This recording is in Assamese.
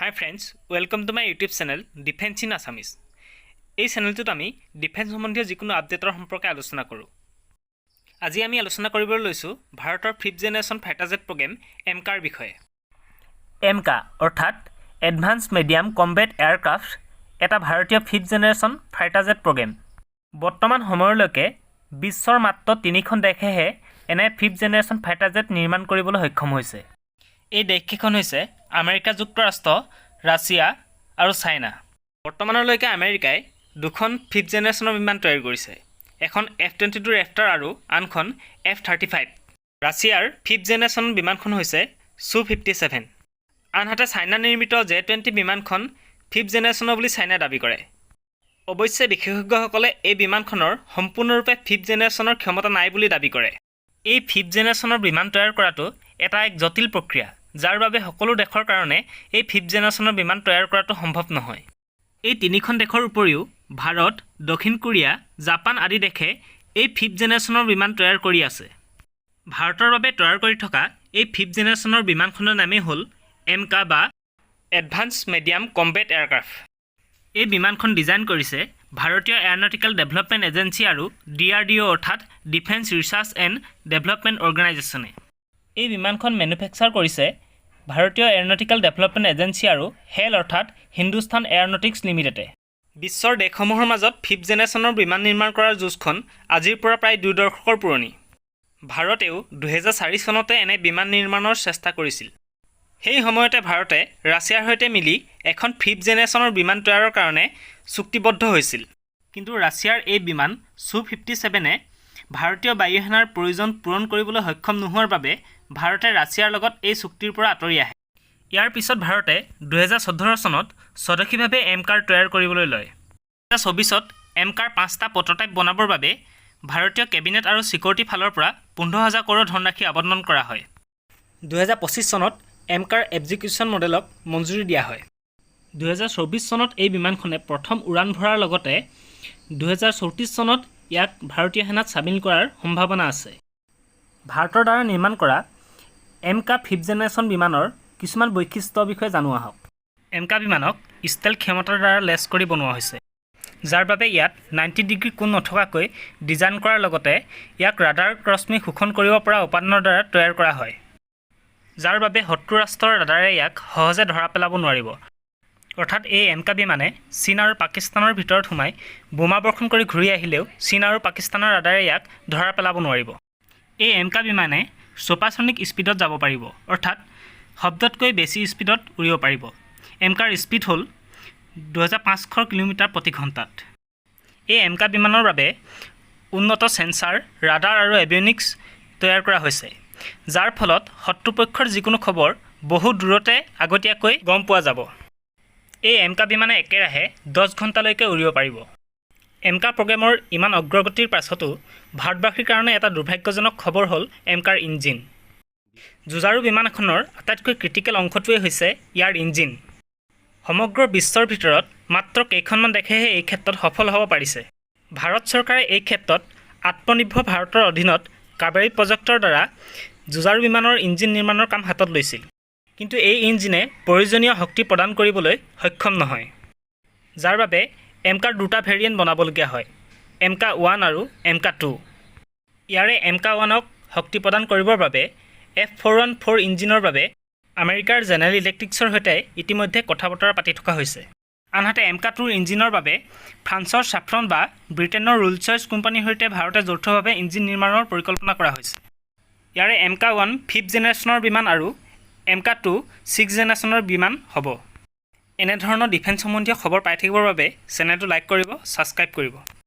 Hi friends, welcome to my YouTube channel Defence in Assamese। এই চেনেলটোত আমি ডিফেন্স সম্বন্ধীয় যিকোনো আপডেটৰ সম্পৰ্কে আলোচনা কৰোঁ। আজি আমি আলোচনা কৰিবলৈ লৈছোঁ ভাৰতৰ fifth generation fighter jet programme এমকাৰ বিষয়ে। এমকা অৰ্থাৎ এডভান্স মিডিয়াম কম্বেট এয়াৰক্ৰাফ্ট এটা ভাৰতীয় fifth generation fighter jet programme। বৰ্তমান সময়লৈকে বিশ্বৰ মাত্ৰ তিনিখন দেশেহে এনে ফিফ্থ জেনেৰেশ্যন ফাইটাৰ জেট নিৰ্মাণ কৰিবলৈ সক্ষম হৈছে। এই দেশকেইখন হৈছে আমেৰিকা যুক্তৰাষ্ট্ৰ, ৰাছিয়া আৰু চাইনা। বৰ্তমানলৈকে আমেৰিকাই দুখন ফিফ্থ জেনেৰেশ্যনৰ বিমান তৈয়াৰ কৰিছে, এখন এফ-22 ৰেপ্টাৰ আৰু আনখন এফ-35। ৰাছিয়াৰ ফিফ্থ জেনেৰেশ্যন বিমানখন হৈছে ছু-57। আনহাতে চাইনা নিৰ্মিত জে-20 বিমানখন ফিফ্থ জেনেৰেশ্যনৰ বুলি চাইনাই দাবী কৰে। অৱশ্যে বিশেষজ্ঞসকলে এই বিমানখনৰ সম্পূৰ্ণৰূপে ফিফ্থ জেনেৰেশ্যনৰ ক্ষমতা নাই বুলি দাবী কৰে। এই ফিফ্থ জেনেৰেশ্যনৰ বিমান তৈয়াৰ কৰাটো এটা এক জটিল প্ৰক্ৰিয়া, যাৰ বাবে সকলো দেশৰ কাৰণে এই ফিফ্থ জেনেৰেশ্যনৰ বিমান তৈয়াৰ কৰাটো সম্ভৱ নহয়। এই তিনিখন দেশৰ উপৰিও ভাৰত, দক্ষিণ কোৰিয়া, জাপান আদি দেশে এই ফিফ্থ জেনেৰেশ্যনৰ বিমান তৈয়াৰ কৰি আছে। ভাৰতৰ বাবে তৈয়াৰ কৰি থকা এই ফিফ্থ জেনেৰেশ্যনৰ বিমানখনৰ নামেই হ'ল এমকা বা এডভান্স মিডিয়াম কম্বেট এয়াৰক্ৰাফ্ট। এই বিমানখন ডিজাইন কৰিছে ভাৰতীয় এৰ'নটিকেল ডেভেলপমেণ্ট এজেঞ্চি আৰু ডিআৰডিঅ', অৰ্থাৎ ডিফেন্স ৰিচাৰ্চ এণ্ড ডেভেলপমেণ্ট অৰ্গেনাইজেশ্যনে। এই বিমানখন মেনুফেকচাৰ কৰিছে ভাৰতীয় এৰ'নটিকেল ডেভেলপমেণ্ট এজেঞ্চি আৰু হেল, অৰ্থাৎ হিন্দুস্তান এৰ'নটিক্স লিমিটেডে। বিশ্বৰ দেশসমূহৰ মাজত ফিফ্থ জেনেৰেশ্যনৰ বিমান নিৰ্মাণ কৰাৰ যুঁজখন আজিৰ পৰা প্ৰায় 2 দশকৰ পুৰণি। ভাৰতেও 2004 চনতে এনে বিমান নিৰ্মাণৰ চেষ্টা কৰিছিল। সেই সময়তে ভাৰতে ৰাছিয়াৰ সৈতে মিলি এখন ফিফ্থ জেনেৰেশ্যনৰ বিমান তৈয়াৰৰ কাৰণে চুক্তিবদ্ধ হৈছিল। কিন্তু ৰাছিয়াৰ এই বিমান ছু-57এ ভাৰতীয় বায়ুসেনাৰ প্ৰয়োজন পূৰণ কৰিবলৈ সক্ষম নোহোৱাৰ বাবে ভাৰতে ৰাছিয়াৰ লগত এই চুক্তিৰ পৰা আঁতৰি আহে। ইয়াৰ পিছত ভাৰতে 2014 চনত স্বদেশীভাৱে এম কাৰ তৈয়াৰ কৰিবলৈ লয়। 2024ত এম কাৰ পাঁচটা প্ৰট'টাইপ বনাবৰ বাবে ভাৰতীয় কেবিনেট আৰু ছিকিউৰিটি ফালৰ পৰা 15,000 কৰোৰ ধনৰাশি আবণ্টন কৰা হয়। 2025 চনত এম কাৰ এক্সিকিউশ্যন মডেলক মঞ্জুৰি দিয়া হয়। 2024 চনত এই বিমানখনে প্ৰথম উৰাণ ভৰাৰ লগতে 2034 চনত ইয়াক ভাৰতীয় সেনাত চামিল কৰাৰ সম্ভাৱনা আছে। ভাৰতৰ দ্বাৰা নিৰ্মাণ কৰা এম কা ফিফ্থ জেনেৰেশ্যন বিমানৰ কিছুমান বৈশিষ্ট্যৰ বিষয়ে জানো আহক। এম কা বিমানক ষ্টেলথ ক্ষমতাৰ দ্বাৰা লেছ কৰি বনোৱা হৈছে, যাৰ বাবে ইয়াত 90 ডিগ্ৰী কোণ নথকাকৈ ডিজাইন কৰাৰ লগতে ইয়াক ৰাডাৰ ৰশ্মি শোষণ কৰিব পৰা উপাদানৰ দ্বাৰা তৈয়াৰ কৰা হয়, যাৰ বাবে শত্ৰু ৰাষ্ট্ৰৰ ৰাডাৰে ইয়াক সহজে ধৰা পেলাব নোৱাৰিব। অৰ্থাৎ এই এম কা বিমানে চীন আৰু পাকিস্তানৰ ভিতৰত সোমাই বোমা বৰ্ষণ কৰি ঘূৰি আহিলেও চীন আৰু পাকিস্তানৰ ৰাডাৰে ইয়াক ধৰা পেলাব নোৱাৰিব। এই এম কা বিমানে ছুপাৰছনিক স্পীডত যাব পাৰিব, অৰ্থাৎ শব্দতকৈ বেছি স্পীডত উৰিব পাৰিব। এম কাৰ স্পীড হ'ল 2500 কিলোমিটাৰ প্ৰতি ঘণ্টাত। এই এম কা বিমানৰ বাবে উন্নত চেন্সাৰ, ৰাডাৰ আৰু এভিয়নিক্স তৈয়াৰ কৰা হৈছে, যাৰ ফলত শত্ৰুপক্ষৰ যিকোনো খবৰ বহু দূৰতে আগতীয়াকৈ গম পোৱা যাব। এই এম কা বিমানে একেৰাহে 10 ঘণ্টালৈকে উৰিব পাৰিব। এম কা প্ৰগ্ৰেমৰ ইমান অগ্ৰগতিৰ পাছতো ভাৰতবাসীৰ কাৰণে এটা দুৰ্ভাগ্যজনক খবৰ হ'ল এম কাৰ ইঞ্জিন। যুঁজাৰু বিমান এখনৰ আটাইতকৈ ক্ৰিটিকেল অংশটোৱেই হৈছে ইয়াৰ ইঞ্জিন। সমগ্ৰ বিশ্বৰ ভিতৰত মাত্ৰ কেইখনমান দেশেহে এই ক্ষেত্ৰত সফল হ'ব পাৰিছে। ভাৰত চৰকাৰে এই ক্ষেত্ৰত আত্মনিৰ্ভৰ ভাৰতৰ অধীনত কাবেৰী প্ৰজেক্টৰ দ্বাৰা যুঁজাৰু বিমানৰ ইঞ্জিন নিৰ্মাণৰ কাম হাতত লৈছিল। কিন্তু এই ইঞ্জিনে প্ৰয়োজনীয় শক্তি প্ৰদান কৰিবলৈ সক্ষম নহয়, যাৰ বাবে এম কাৰ দুটা ভেৰিয়েণ্ট বনাবলগীয়া হয়, এম কা 1 আৰু এম কা 2। ইয়াৰে এম কা 1ক শক্তি প্ৰদান কৰিবৰ বাবে এফ-414 ইঞ্জিনৰ বাবে আমেৰিকাৰ জেনেৰেল ইলেক্ট্ৰিক্সৰ সৈতে ইতিমধ্যে কথা বতৰা পাতি থকা হৈছে। আনহাতে এম কা 2ৰ ইঞ্জিনৰ বাবে ফ্ৰান্সৰ ছাফ্ৰন বা ব্ৰিটেইনৰ ৰোলছ ৰইচ কোম্পানীৰ সৈতে ভাৰতে যৌথভাৱে ইঞ্জিন নিৰ্মাণৰ পৰিকল্পনা কৰা হৈছে। ইয়াৰে এম কা 1 ফিফ্থ জেনেৰেশ্যনৰ বিমান আৰু এম কা 2 ছিক্স জেনেৰেশ্যনৰ বিমান হ'ব। এনেধৰণৰ ডিফেন্স সম্বন্ধীয় খবৰ পাই থাকিবৰ বাবে চেনেলটো লাইক কৰিব, ছাবস্ক্ৰাইব কৰিব।